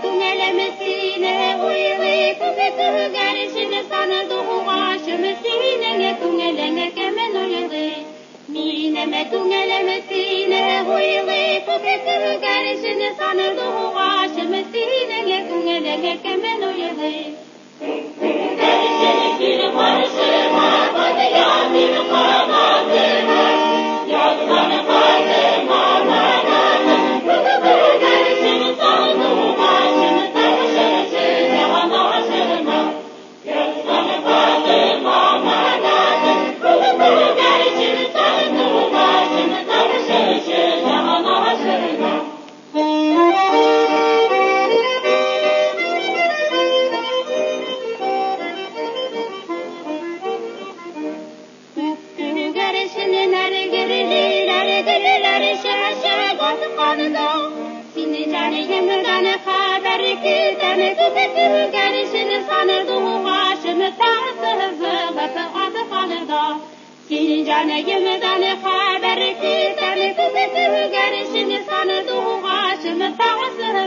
كونغلا مسينة ويلي كوكتو غارشين ساندو غاشم مسينة كونغلا كمان ويلي مين ما كونغلا مسينة ويلي كوكتو غارشين ساندو غاشم مسينة كونغلا كمان ويلي غارشين في القرشة ما قد يعطي القناة Jana yemedane khaber ki tane ko betu garishini sanadu gashim tawasra